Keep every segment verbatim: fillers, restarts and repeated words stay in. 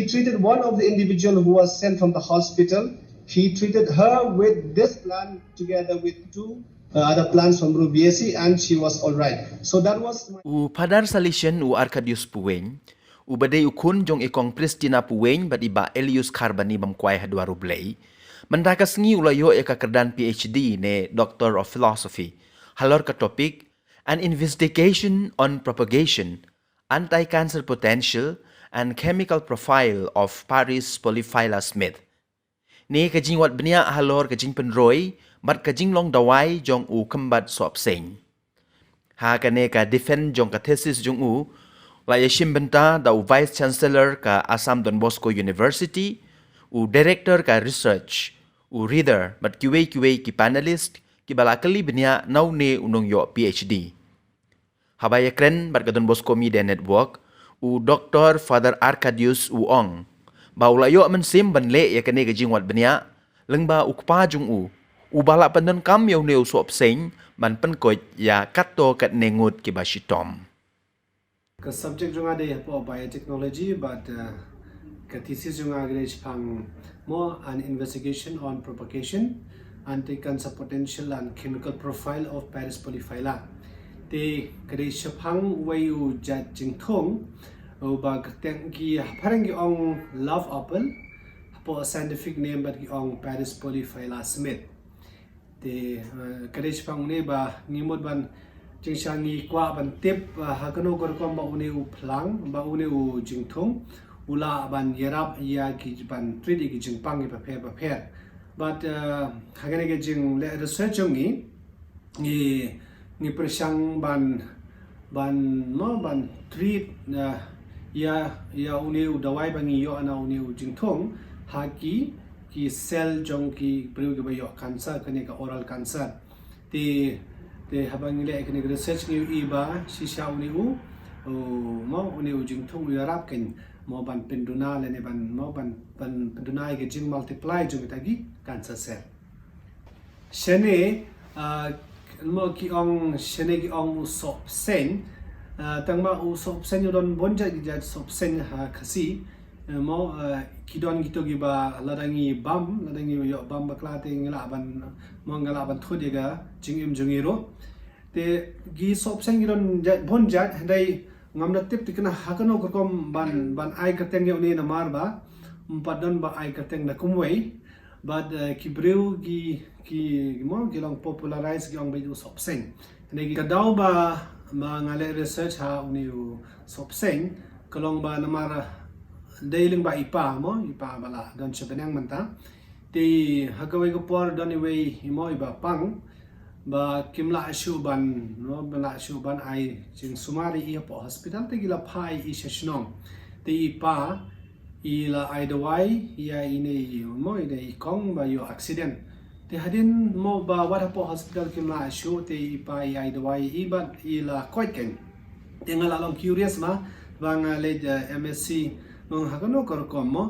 He treated one of the individual who was sent from the hospital. He treated her with this plant together with two uh, other plants from Bru B S C, and she was all right. So that was my U Phadar Salesian u Arkadius Puwein, uba dei u khun jong i Kong Pristina Puwein bad i Bah Elius Kharbani bam kwai ha dwar U Blei, mynta ka sngi u la ïoh ïa ka kyrdan P H D ne Doctor of Philosophy halor ka topic An Investigation on Propagation, Anti-Cancer Potential and Chemical Profile of Paris polyphylla Smith. Ne ka jingwad bniah halor ka jingpynroi bad ka jinglong dawai jong u khymbat sohbseiñ. Ha kane ka defend jong ka thesis jong u la ïashim bynta da u Vice Chancellor ka Assam Don Bosco University, u Director ka Research, u Reader bad kiwei kiwei ki panelist kiba la kylli bniah na une u nongïoh P H D. Haba ïakren bad ka Don Bosco Media Network, u Doctor Father Arkadius u ong ba u la ïoh mynsiem ban leh ïa kane ka jingwad bniah lyngba u kpa jong u, uba la pyndonkam ïa une u sohbseiñ ban pynkoit ïa katto katne ngut kiba shitom. Ka subject jong nga dei hapoh biotechnology, but uh, ka thesis jong nga ka dei shaphang mo an investigation on propagation anti-cancer potential and chemical profile of Paris polyphylla. Te ka dei shaphang uwei u jait jingthung uba kyrteng ki phareng ki ong love apple, hapoh scientific name bad ki ong Paris polyphylla Smith. Te uh, ka dei shaphang une ba ngi mut ban jingshisha ngi kwah ban tip uh, ha kano ka rukom ba une u phlang, ba une u jingthung u lah ban ïarap ïa ki ban treat ïa ki jingpang kiba pher ba pher. But uh, ha kane ka jingleh research jong ngi, ngi ngi pyrshang ban ban mo ban treat uh, ïa ïa une u dawai ba ngi ïoh na une u jingthung ha ki ki cell jong ki briew kiba ïoh cancer, kane ka oral cancer. Te te haba ngi leh kane ka research ngi ïohi ba shisha une u mo une u jingthung u ïarap kein mo ban pynduna lane ban mo ban ban pynduna ïa ka jingmultiply jong kita ki cancer cell. Shane uh, mo ki ong shane ki ong u sohbseiñ. Uh, tang ba u sohbseiñ u don bun jait ki jait sohbseiñ ha Khasi. Uh, mo uh, ki don kito kiba lada ngi bam, lada ngi ïoh bam bakla te ngi lah ban mo ngi lah ban thut ïa ka jingim jong ngi ruh. Te ki sohbseiñ ki don jait bun jait, hynrei ngam da tip te kane ha kano ka rukom ban ban ai kyrteng ïa une namar ba ym pat don ba ai kyrteng da kumwei. But uh, ki briew ki ki mo ki long popularize ki ong ba u sohbseiñ. Ne ki ka daw ba ba nga leh research ha une u sohbseiñ ka long ba namar uh, dei lyngba i pa mo i pa ba la don sha bneng mynta. Te ha kawei ka por don iwei i mo iba pang ba kim lah shuh ban no ba lah shuh ban ai jingsumar ïa i hapoh hospital te ki la phah ïa i sha shnong. Te i pa i la ai dawai ïa ine i mo ine i kong ba ïoh accident. Te hadien mo ba wat hapoh hospital kim lah shuh te i pa i ai dawai ïa i bad i la koit kein. Te nga la long curious ma ba nga leit uh, M S C nong ha kano ka rukom mo.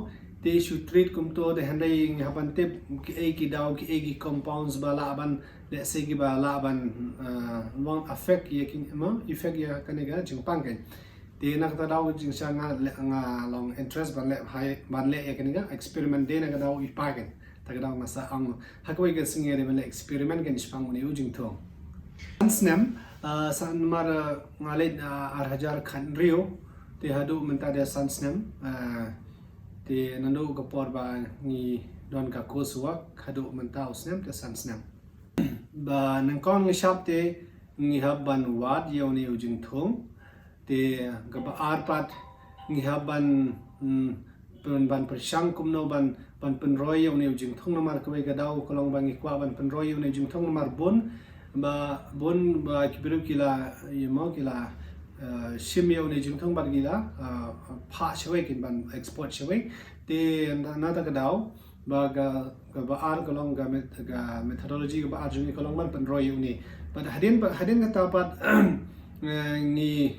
Te shu treat kumto te hynrei ngi hap ban tip ki ei ki daw ki ei ki compounds ba lah ban let's say kiba lah ban uh, long affect ïa ki mo effect ïa kane ka jingpang kein. Te na kata daw jingshisha nga leh nga long interest ban leh hai ban leh ïa kane ka experiment te na ka daw i pa kein. Ta ka daw nga sa ong ha kawei ka sngi de ban leh experiment kein shaphang une u jingthung. San snem uh, sa namar uh, nga leit uh, ar hajar khathynriew te haduh mynta de san snem uh, te naduh ka por ba ngi don ka course work haduh mynta u snem te san snem. Ba nyngkong ngi shap te ngi hap ban wad ïa une u jingthung. Te kaba ar pat ngi hap ban mm, ban ban pyrshang kumno ban ban pynroi ïa une u jingthung namar kawei ka daw ka long ba ngi kwah ban pynroi ïa une u jingthung namar bun ba bun ba ki briew ki la ïa mo ki la uh, shim ïa une u jingthung bad ki la uh, phah shawei kin ban export shawei. Te na ta ka daw ba ka kaba ar ka long ka, met, ka methodology kaba ar jong ngi ka long ban pynroi ïa une. But hadien hadien kata pat eh, ngi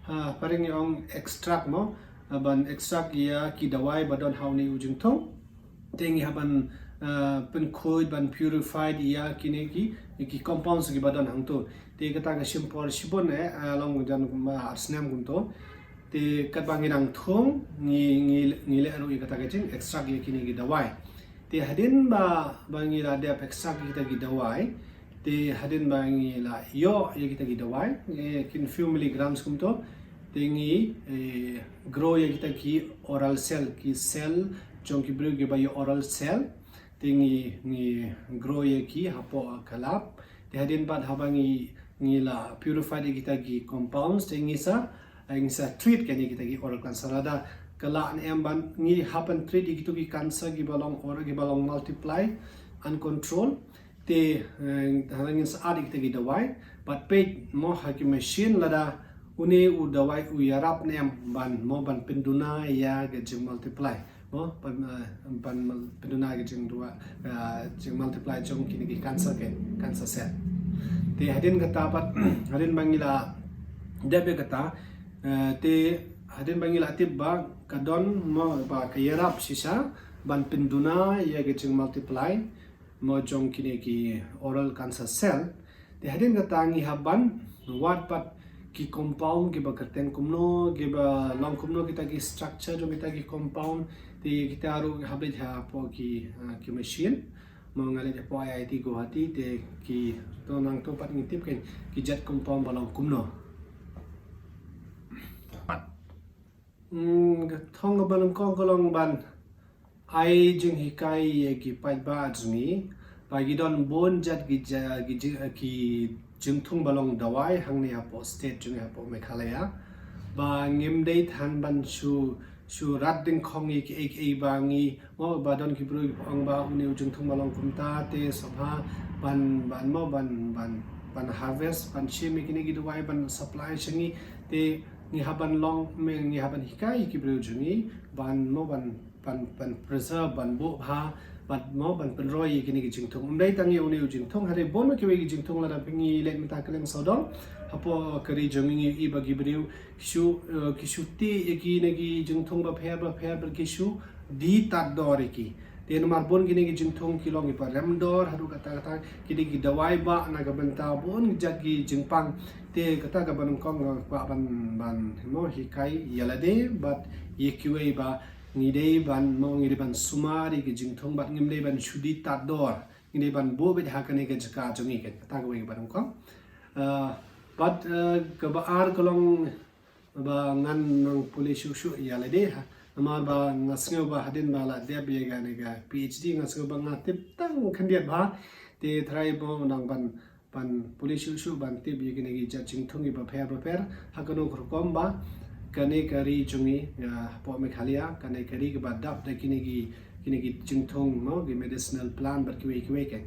ha phareng ngi ong extract mo ban extract ïa ki dawai ba don ha une u jingthung. Te ngi hap ban uh, pynkhuid ban purified ïa kine ki ki compounds kiba don hangto. Te kata ka shim por shibun eh uh, long jan ma ar snem kumto. Te katba ngi dang thung, ngi, ngi, ngi leh ruh ïa kata ka jing extract ïa kine ki dawai. Te hadien ba, ba ngi la dep extract ïa kita ki dawai, te hadien ba ngi la ïoh ïa kita ki dawai, eh, kin few milligrams kumto, te ngi, eh, grow ïa kita ki oral cell, ki cell jong ki briew kiba ïoh oral cell, te ngi, ngi grow ïa ki hapoh ka lab. Te hadien pat haba ngi, ngi la purified ïa kita ki compounds, te ngi sa, ngi sa treat kein ïa kita ki oral cancer. Lada ka lah ne em ban ngi hap ban treat ïa kito ki cancer kiba long oral, kiba long multiply uncontrolled. Te, eh, haba ngin sa add ïa kita ki dawai, bad peit mo ha ki machine lada une u dawai u ïarap ne em ban mo ban pynduna ïa ka jingmultiply. Mo ban, eh, ban mal-, pynduna ïa ka jingdawai, eh, jingmultiply jong kine ki cancer kein, cancer cell. Te hadien kata pat, hadien ba ngi la dep ïa kata, eh, te hadien ba ngi la tip ba ka don mo ba ka ïarap shisha ban pynduna ïa ka jingmultiply mo jong kine ki oral cancer cell. Te hadien kata ngi hap ban wad pat ki compound kiba kyrteng kumno, kiba long kumno kita ki structure jong kita ki compound. Te kita ruh hap leit hapoh ki, ah, ki machine. Mo nga leit hapoh I I T Guwahati, te kito nangto pat ngi tip kein ki jait compound ba long kumno. Hmm, ka thong kaba nyngkong ka long ban ai jinghikai ïa ki paidbah jong ngi ba ki don bun jait ki ja-, ki jing-, ki jingthung ba long dawai hangne hapoh state jong ngi hapoh Meghalaya. Ba ngim dei than ban shu, shu rat dyngkhong ïa kiei kiei ba ngi, mo, ba don ki briew kiba ong ba une u jingthung ba long kumta te sngewbha ban, ban mo, ban, ban, ban harvest, ban shim ïa kine ki dawai ban supply sha ngi. Te ngi hap ban long, ngi hap ban hikai ïa ki briew jong ngi ban mo, ban, ban, ban preserve, ban buh bha, ban mo, ban pynroi ïa kine ki jingthung. Ym dei tang ïa une u jingthung, hynrei bun kiwei ki jingthung lada phi ngi leit mynta kylleng sawdong hapoh ka ri jong ngi, ngi ïohi ba ki briew ki shu, eh, ki shu tih ïa kine ki jingthung bapher bapher bad ki shu die tad dor ïa ki. Te namar bun kine ki jingthung ki long kiba rem dor haduh katta katta, kine ki dawai ba na ka bynta bun jait ki jingpang. Te kata kaba nyngkong nga kwah ban, ban mo, hikai ïa lade bad ïa kiwei ba ngi dei ban mo, ngi dei ban sumar ïa ki jingthung bad ngim dei ban shu die tad dor. Ngi dei ban buh beit ha kane ka jaka jong ngi kein. Kata kawei kaba nyngkong. Ah, bad, eh, kaba ar ka long ba ngan nang pule shuh shuh ïa lade ha. Namar ba nga sngew ba hadien ba la dep ïa kane ka P H D nga sngew ba nga tip tang khyndiat bha. Te trai mo nang ban, ban pule shuh shuh ban tip ïa kine ki jait jingthung kiba pher bapher ha kano ka rukom ba kane ka ri jong ngi, ïa, hapoh Meghalaya, kane ka ri kaba dap da kine ki, kine ki jingthung mo, ki medicinal plant bad kiwei kiwei kein.